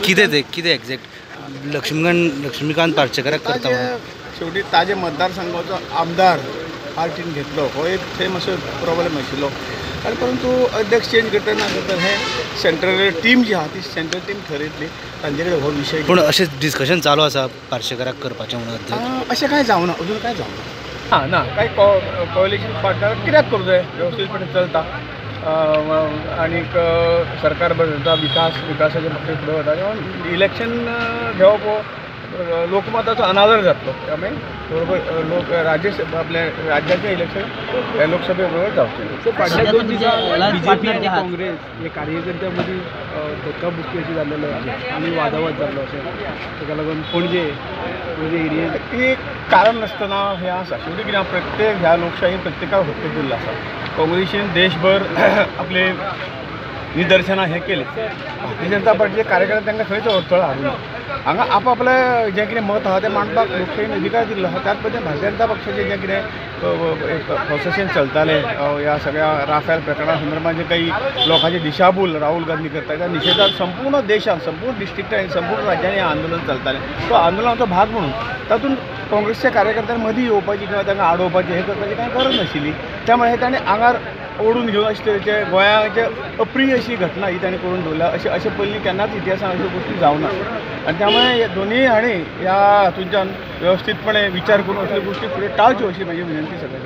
कितें ते कितें एक्झॅक्ट लक्ष्मीकांत पार्सेकाराक करता? शेवटी ताजे मतदारसंघाचो आमदार पार्टीन घेतलो हो एक थंय मातसो प्रॉब्लेम आशिल्लो. आनी परंतु अध्यक्ष चेंज करता ना करता हे सेंट्रल टीम जी आहा ती सेंट्रल टीम ठरयतली तांचे कडेन हो विशय. पूण अशें डिस्कशन चालू आसा पार्सेकाराक करपाचें म्हणून? अशें कांय जावना, अजून कांय जावना. ना कांय कोएलिशन पार्टनर कित्याक करूं जाय, वेवस्थीतपणे चलता आनीक सरकार बदलता, विकासाचे बाबतींत फुडें वता. इलेक्शन घेवप हो लोकमताचो अनादर जातलो. त्यामुळे बरोबर लोक राज्य आपल्या राज्याचे इलेक्शन हे लोकसभे बरोबर जावचें. फाटल्या 2 दिसां बीजेपी आनी काँग्रेस हे कार्यकर्त्यां मदीं धक्काबुक्की अशी जाल्लेली आनी वादावाद जाल्लो अशें, ताका लागून पणजे एरियेन एक कारण नासतना हें आसा. शेवटी कितें प्रत्येक ह्या लोकशाही प्रत्येकाक हक्क दिल्लो आसा. काँग्रेसीन देशभर आपले निदर्शनां हें केलें, भारतीय जनता पार्टीचे कार्यकर्ते तांकां खंयच अडथळो हाडूना. हांगा आपआपलें जें कितें मत आहा तें मांडपाक लोकशाहीन अधिकार दिल्लो आहा. त्याच पद्दतीन भारतीय जनता पक्षाचें जें कितें एक प्रोसेशन चलतालें ह्या सगळ्या राफेल प्रकरणा संदर्भात जे काही लोकांची दिशाभूल राहुल गांधी करता त्या निशेधात संपूर्ण देशांत, संपूर्ण डिस्ट्रिक्टांनी, संपूर्ण राज्यांनी आंदोलन चलतालें. तो आंदोलनाचो भाग म्हणून तातूंत काँग्रेसच्या कार्यकर्त्यां मदीं येवपाची किंवा तांकां आडोवपाची हें करपाची कांय गरज नाशिल्ली. त्यामुळे हे ताणें आंगार ओडून घेवन अशे तरेचे गोंयाचे अप्रिय अशी घटना ही ताणें करून दवरल्या. अशें अशें पयलीं केन्नाच इतिहासान अश्यो गोश्टी जावना आनी त्यामुळे दोनूय हांणी ह्या हातूंतल्यान वेवस्थीतपणे विचार करून असल्यो गोश्टी फुडें टाळच्यो अशी म्हजी विनंती सगळ्यांक.